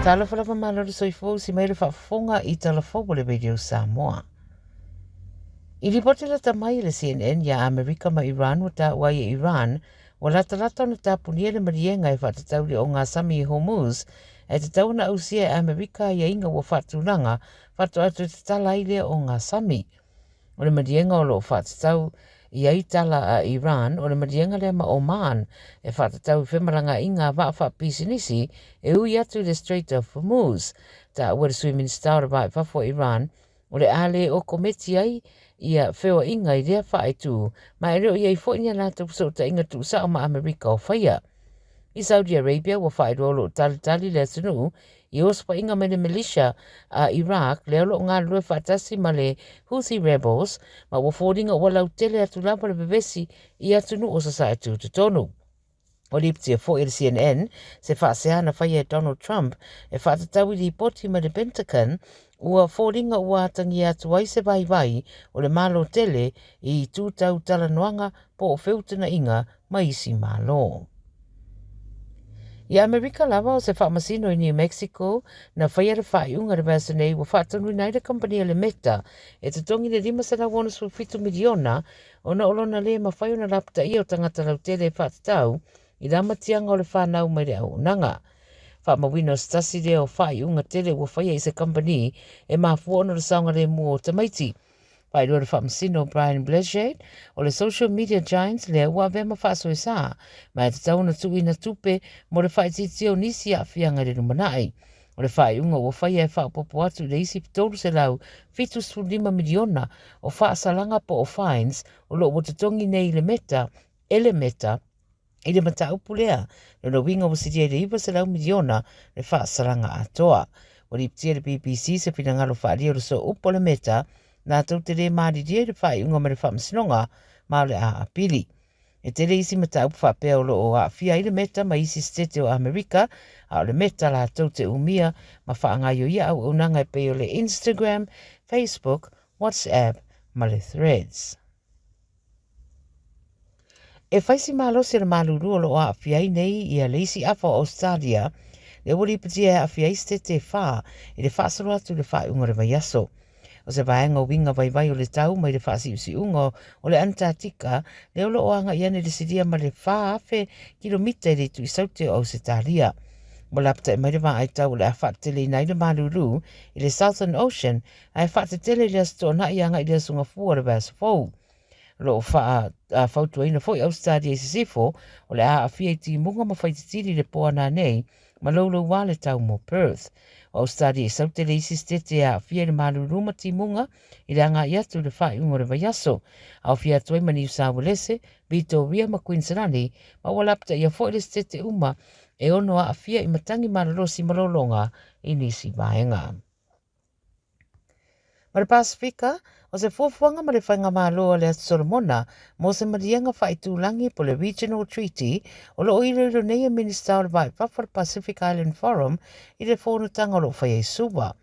Talofa lava malo le soifua usi mai le faafofoga i tala fou a le Radio Samoa. I lipoti lata mai e le CNN iā Amerika ma Iran ua taua ai e Iran ua latalata ona tapunia le maliega e faatatau i le ogasami i Hormuz ae tatau ona ausia e Amerika aiaiga ua faatulaga faatoa toe tatala ai lea ogasami. O le maliega o lo o faatatau i ai tala a Iran, o le maliega lea ma Oman e faatatau i femalagaaiga a vaa faapisinisi e ui atu i le Strait of Hormuz. Taua e le Sui Minisita o le Va i Fafo a Iran, o le a le okometi ai ia feoaiga i lea faaitu ma e le o i ai foi ni a latou fesootaiga tuusao ma Amerika o faia. I Saudi Arabia, ua faailoa o lo o talitali le atunuu i osofaiga mai le militia a Iraq lea o lo o galulue faatasi ma le Houthi rebels ma ua foliga ua lautele atu lava le vevesi i atunuu o Sasae Tutotonu. Ua lipotia foi e le CNN se faasea na faia e Donald Trump e faatatau i lipoti mai le Pentagon ua foliga ua atagia atu ai se vaivai o le Malo tele i itu tau talanoaga po o feutagaiga ma isi Malo. I Amerika lava, o se faamasino i New Mexico, na faia le faaiuga i le vaiaso nei ua faatonuina ai le kamupani a le Meta e totogi le $567 miliona ona o lona lē mafai ona lapataia o tagata lautele e faatatau i le amatiaga o le fanau mai le auaunaga. Faamauina o se tasi lea o faaiuga tele ua faia i se kamupani e mafua ona o le saogalemu o tamaiti. Faailoa le Faamasino Brian Blaschette o le social media giant lea ua avea ma faasoesa ma e tatau ona tuuina tupe mo le faaitiitia o nisi aafiaga i le lumanai. O le faaiuga ua faia e faaopoopo atu i le isi $375 miliona o faasalaga po o fines o lo o ua totogi nei i le Meta e le Meta i le mataupu lea, lona uiga ua silia i le 900 miliona le faasalaga atoa. Ua lipotia e le BBC se finagalo faaalia o le sooupu o le Meta latou te le malilie i le faaiuga mai le faamasinoga ma o le a apili. E tele isi mataupu faapea o lo o aafia ai le Meta ma isi setete o Amerika, a o le Meta latou te umia ma faagaioia auaunaga e pei o le Instagram, Facebook, WhatsApp ma le Threads. E fai si malosi o le malulu o lo o aafia ai nei ia le isi afa o Ausetalia, lea ua lipotia e aafia ai setete e whā i le faasolo atu i le faaiuga o le vaiaso. O se vaega o uiga vaivai o le tau mai le faasiusiuga o le Antarctica, lea o lo o agai ane i le silia ma le 4,000 kilomita i le itu i saute o Ausetalia. Ua lapatai mai le vaai tau o le a faateteleina ai le malulu i le Southern Ocean ae faatetele i le Aso Toonai agai i le Aso Gafua o le vaiaso fou. O lo o faafautuaina foi Ausetalia i Sisifo o le a aafia i timuga ma faititili i le po a nanei ma louloua le tau mo Perth. O Ausetalia i Saute le isi setete e aafia i le malulu ma timuga i le agai atu i le faaiuga o le vaiaso. Aofia atu ai ma Niu Sauelese, Vitoria ma Kuiniselani ma ua lapataia foi le setete uma e ono aafia i matagi malolosi ma lologa i nisi vaega. Ma le Pasefika, o se fuafuaga ma le Faigamalo a le Aso Solomona mo se maliega faaitulagi po o le Regional Treaty o lo o iloilo nei e Minisita o le Va i Fafo o le Pacific Island Forum i le fonotaga o lo o faia i Suva.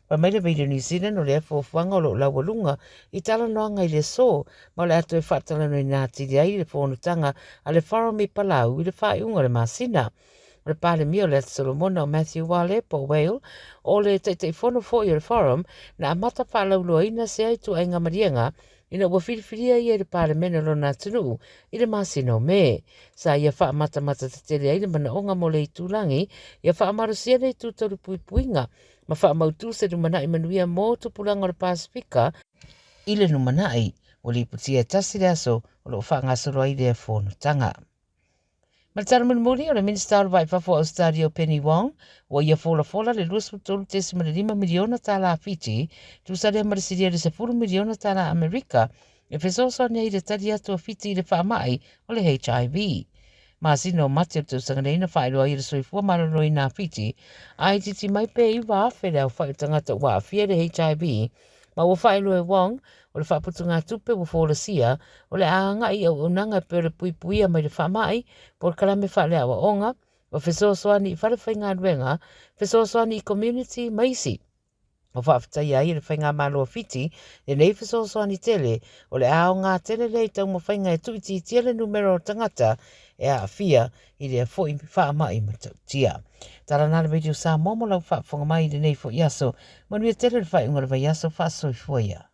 Fai mai le Radio New Zealand o lea fuafuaga o lo o laualuga i talanoaga i le aso ma o le a toe faatalanoaina atili ai i le fonotaga a le Forum i Palau i le faaiuga o le masina. O le Palemia o le Atu Solomona o Matthew Wale po o Wale, o le Taitaifono foi o le Forum, na amata faalauiloaina sea ituaiga maliega ina ua filifilia ia i le Palemene o lona atunuu i le masina o Me. Sa ia faamatamata tetele ai le manaoga mo le itulagi ia faamalosia le itu tolu puipuiga ma faamautu se lumanai manuia mo tupulaga o le Pasefika i le lumanai. Ua lipotia e tasi le aso o lo o faagasolo ai lea fonotaga. Ma le tala mulimuli, o le Minisita o le Va i Fafo o Ausetalia o Penny Wong, ua ia folafola le $23.5 miliona tālā Fiti, tusa lea ma le silia i le $10 miliona tālā Amerika, e fesoasoani ai i le tali atu a Fiti i le faamai o le HIV. Masina o Mati o le tausaga nei na faailoa ai e le Soifua Maloloina a Fiti, a itiiti mai pe 9,000 le aofai o tagata ua aafia i le HIV, Ma ua faailoa e Wong, o le faaputugatupe ua folasia, o le a agai i auaunaga e pei o le puipuia mai le faamai, polokalame faaleaoaoga, o fesoasoani i fale faigaluega, fesoasoani i community ma isi. Ua faafetaia ai e le Faigamalo a Fiti lenei fesoasoani tele, o le a aoga tele lea i taumafaiga e tuuitiitia le numera o tagata e aafia i lea foi faamai matautia. Tala na le Radio Samoa mo lau faafofoga mai i lenei foi aso. Manuia tele le faaiuga o le vaiaso. Faasoifua ia.